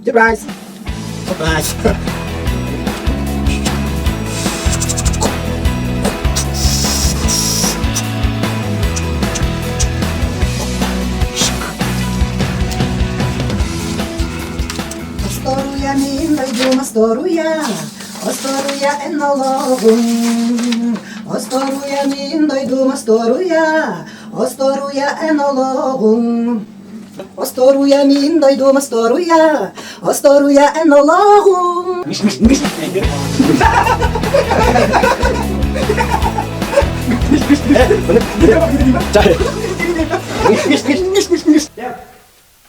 Surprise! Surprise! Осторуйа мин дойдум осторуйа, осторуйа эн олоҕум. Осторуйа мин дойдум осторуйа, осторуйа эн олоҕум. Осторуйа мин дойдум осторуйа, осторуйа эн олоҕум.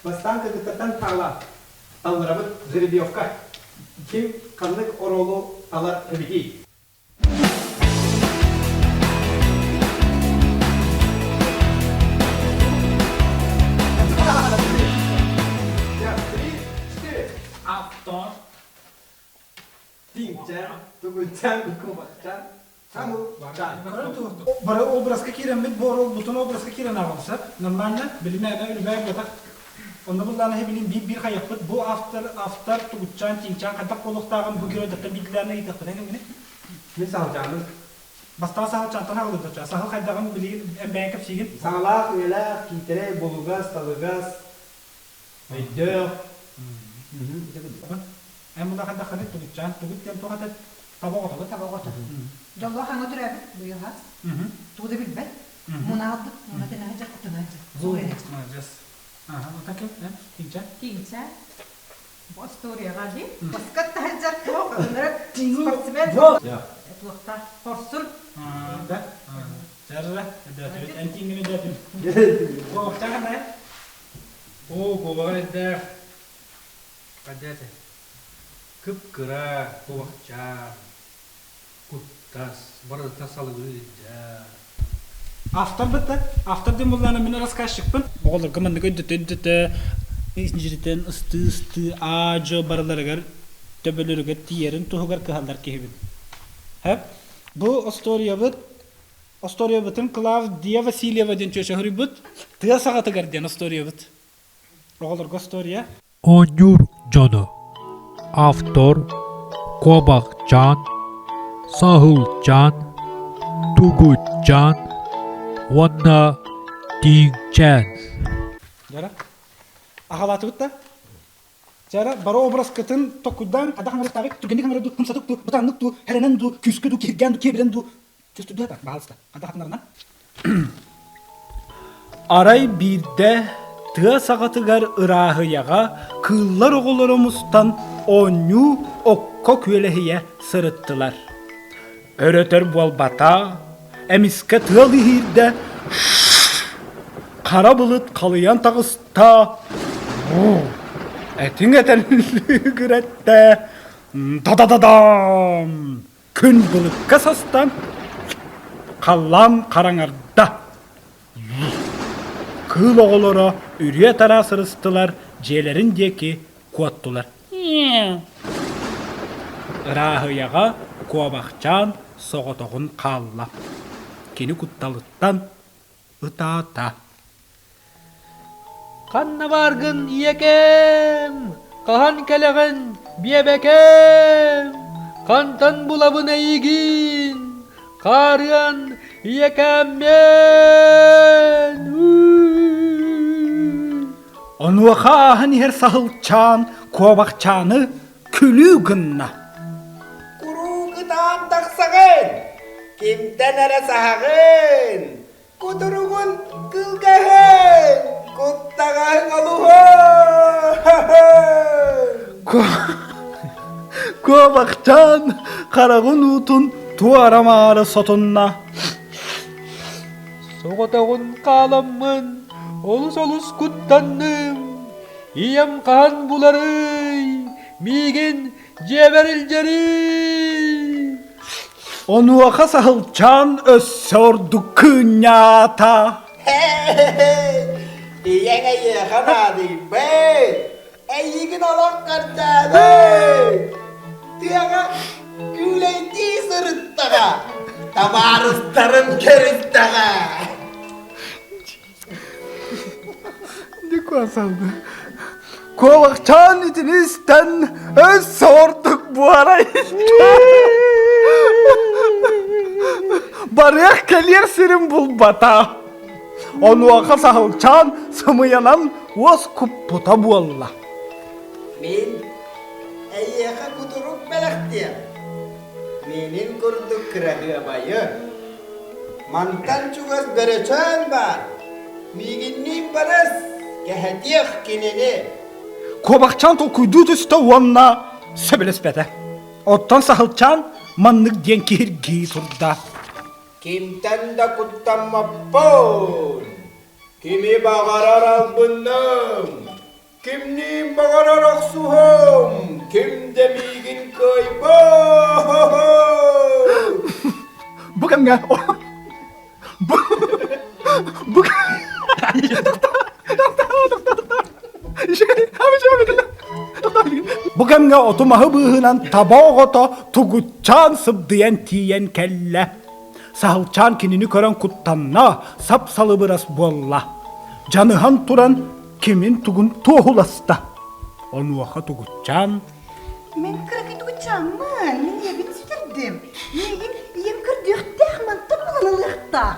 Бастаан кыргыттартан хаала талларабыт жеребьевка. Ким ханнык оруолу талар эбитий? Автор. Тиҥчээн, тугунчаан, кумахчаан, Бары образка киирэммит бу оруолбутун образка киирэн ааҕылса нормально билимээнэ үлүбээн бытах онно буллаана билин биир биир хайахпыт бу автор автор тугутчаан тиҥчаан хайдах буолуохтааҕын бу геройдартан биирдилээн ыйытыахпыт эҥин Мин саһылчаанмын. Бастаан саһылчаантан аҕалыытачча саһыл хайдаҕын билигин эмбээн кэпсиигин Саҥалаах, үйэлээх, киитэрэй, булугас, талыгас, өйдөөх. Эн була хайдаххыный тугутчаан тугут диэн туох этэ таба оҕото Таба оҕото. Дьоллоох аҥа төрөөбүт быйыл хас. Тугу да билбэт. Муна албыт, муна тэнэ сылдьар, куттана сылдьар. Суох Молодец. Ага, вот так Тинча. Тинча. Бу остуоруйаҕа дии. Баскат таһырдьар туох ынырык спортсмен. Туохтаах хорсун. Да. Чарра, өдөөтүбүт. Эн тииҥҥин өдөөтүм. Куобахтаах да? Оо, куобаҕар эрдээх. Хайда Кып-кыра, куобахчаан, куттас, барыта салгыы илдьэ. Автор бытта. Автор диэн буллаана мин рассказчикпын. Оҕолорго маннык өйдөтө-өйдөтө инжиритэн ыстыы-ыстыы аа-дьуо барыларыгар төбөлөрүгэр тиийэрин туһугар кыһаллар киһибин. Хэп. Бу остуоруйабыт остуоруйабытын Клавдия Васильева диэн чүөчэ суруйбут. Тыа саҕатыгар диэн остуоруйабыт. Оҕолорго остуоруйа. Оонньуур дьоно Автор Куобахчаан, Саһылчаан, Тугутчаан уонна Тииҥчээн. Дьара. Аҕалаатыбыт да? Дьара бары образкытын токуйдаан хайдах хаҥырыктааҕый түргэнник хаҥыры дуу, ымсатык дуу, бытааннык дуу, хэрэнэн дуу, күүскэ дуу, киһиргээн дуу, киэбирэн дуу Чувствуй так, пожалуйста. Хайдах хатынарынан? Арай биирдэ тыа саҕатыгар ырааһыйаҕа кыыллар оҕолоро мустан оонньуу окко күөлэһийэ сырыттылар. Өрөтөр буолбата, эмискэ тыал иһиирдэ хара былыт халыйан таҕыста, этиҥ этэн лүгүрэттэ, да-да-да-дам! Күн былыкка састан, халлаан хараҥарда. Кыыл оҕолоро үрүө-тараа сырыстылар, дьиэлэрин диэки куоттулар. Ырааһыйаҕа куобахчаан соҕотоҕун хаалла. Кини кутталыттан ытаата. Ханна бааргын, ийэкээм? Хаһан кэлэҕин, биэбэкээм? Хантан булабын эйигин? Хаарыан ийэкээммиэн! Онуоха ааһан иһэр саһылчаан куобахчааны күлүү гынна. Куруук ытаан тахсаҕын, кимтэн эрэ саһаҕын, Кутуругун кылгаһын, куттаҕаһыҥ олуһун. Куобахчаан хараҕын уутун туора-маары сотунна. Соҕотоҕун хааламмын, олус-олус куттанным. Ийэм хаһан буларый? Миигин дьиэбэр илдьэрий! Онуоха саһылчаан өссө ордук кыынньаата. Ийэҥ эйиэхэ наадыйбыт, эйигин олох көрдөөбүт. Тыаҕа күүлэйдии сырыттаҕа, табаарыстарын көрүстэҕэ. Дикуасалды. Куобахчаан итини истэн өссө ордук буорай Барыах кэлиэх сирин булбата. Онуоха саһылчаан сымыйанан уос куппута буолла. Мин эйиэхэ кутурук бэлэхтиэм. Миинин курдук кыраһыабайы. Мантан чугас бөрөчөөн баар. Миигинниин барыс, кэһэтиэх кинини. Куобахчаан толкуйдуу түстэ уонна сөбүлэспэтэ. Оттон саһылчаан маннык диэн киһиргии турда. Кимтэн да куттаммаппын. Кими баҕарар албынным. Кимниин баҕарар охсуһуом, ким да миигин кыайбат. Бу кэмҥэ бу бу Бу кэмҥэ оту-маһы быыһынан таба оҕото тугутчаан сыбдыйан тиийэн кэллэ. Саһылчаан кинини көрөн куттанна, сап-салыбырас буолла. Дьаныһан туран кимин-тугун туоһуласта. Онуоха тугутчаан Мин кыракый тугутчааммын, мин ийэбин сүтэрдим. Миигин ийэм көрдүөхтээх, мантан булан ылыахтаах.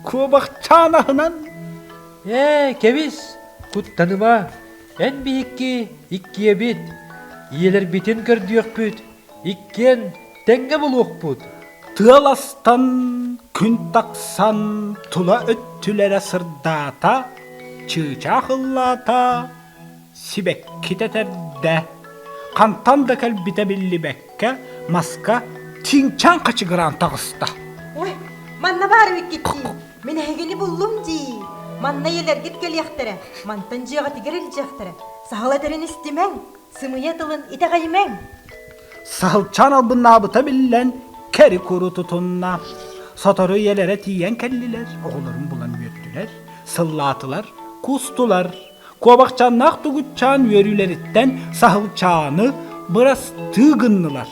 Куобахчаан аһынан Ээ, кэбис, куттаныма, эн биһикки иккиэбит, ийэлэрбитин көрдүөхпүт, иккиэн тэҥҥэ булуохпут. Тыал астан, күн тахсан, тула өттүлэрэ сырдаата, чыычаах ыллаата, сибэкки тэтэрдэ. Хантан да кэлбитэ биллибэккэ, маска тииҥчээн хачыгыраан таҕыста. Ой, манна баар эбиккит дии. Мин эһигини буллум дии. Манна ийэлэргит кэлиэхтэрэ, мантан дьиэҕитигэр илдьиэхтэрэ. Саһыл этэрин истимэҥ, сымыйа тылын итэҕэйимэҥ. Саһылчаан албыннаабыта биллэн, кэри-куру тутунна. Сотору ийэлэрэ тиийэн кэллилэр, оҕолорун булан үөрдүлэр, сыллаатылар, куустулар. Куобахчааннаах тугутчаан үөрүүлэриттэн саһылчааны бырастыы гыннылар.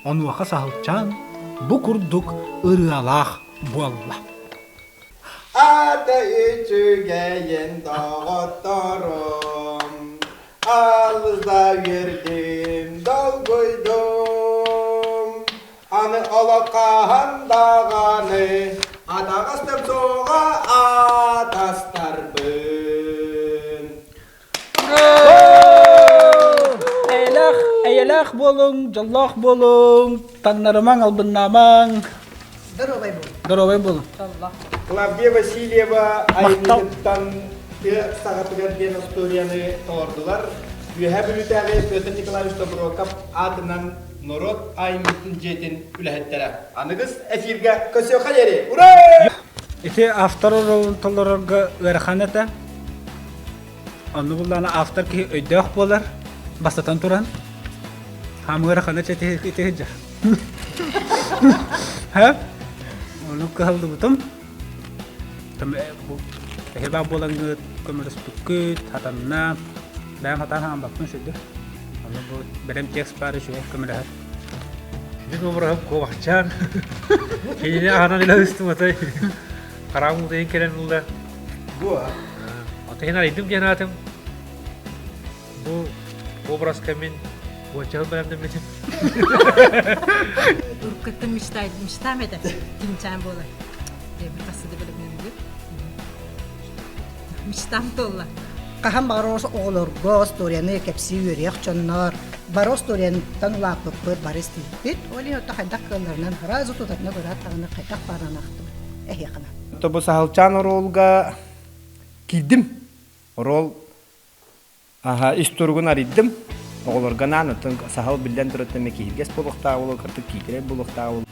Онуоха саһылчаан бу курдук ырыалаах буолла. Ата үчүгэйин доҕотторум, Алыс да үөрдүм, долгуйдум. Аны олох хаһан даҕаны атаҕастым суоҕа атастарбын. Эйэлээх, эйэлээх буолуҥ, дьоллоох буолуҥ, таҥнарымаҥ, албыннаамаҥ. Доруобай буолуҥ. Доруобай буолуҥ. Клавдия Васильева айымньытыттан тыа саҕатыгар диэн остуоруйаны толордулар. Үөһээ Бүлүүтээҕи Петр Николаевич Тобуруокап аатынан норуот айымньытын дьиэтин үлэһиттэрэ. Аныгыс эфиргэ көрсүөххэ диэри! Ура! Ити автор оруолун толорорго ыарахан этэ. Онно буллаана автор киһи өйдөөх буолар, бастатан туран. Хаамыы ыарахана ити сылдьар. Һэ? Ону кыһаллыбытым. Эһи баар буолаҥҥыт көмөлөспүккүт, хатанна. Бэйэм хатаан хаамбаппын сүрдү. Ону бу бэлэм текст баар үчүгэй көмөлөһөр. Мин обраһым куобахчаан. Кинини аһынан илэ ыстыматай. Хараҕым утуйан кэлэн ылла. Бу Отойун арыйдым диэн аатым. Бу образка мин уончаһын бэлэмнэммитим. Уруккуттан мечтаем этэ. Тинчаан буолар. Бэйэбин хасса да бэлэмнэнним. Мечтам туолла. Хаһан баҕарар оҕолорго остуоруйаны кэпсии үөрүйэх дьоннор бары остуоруйаттан улааппыппыт, бары истибиппит. Ол иһин отто хайдах кыалларынан сразу тутатына көрөөт даҕаны хайдах баарынан ахтыбыт эһиэхэ. Тобу саһылчаан оруолга киирдим. Оруол аха ис туругун арыйдым. Оҕолорго анаан, оттон саһыл биллэн турар киһиргэс буолуохтаах буолуо, кырдык киитэрэй буолуохтаах буолуо.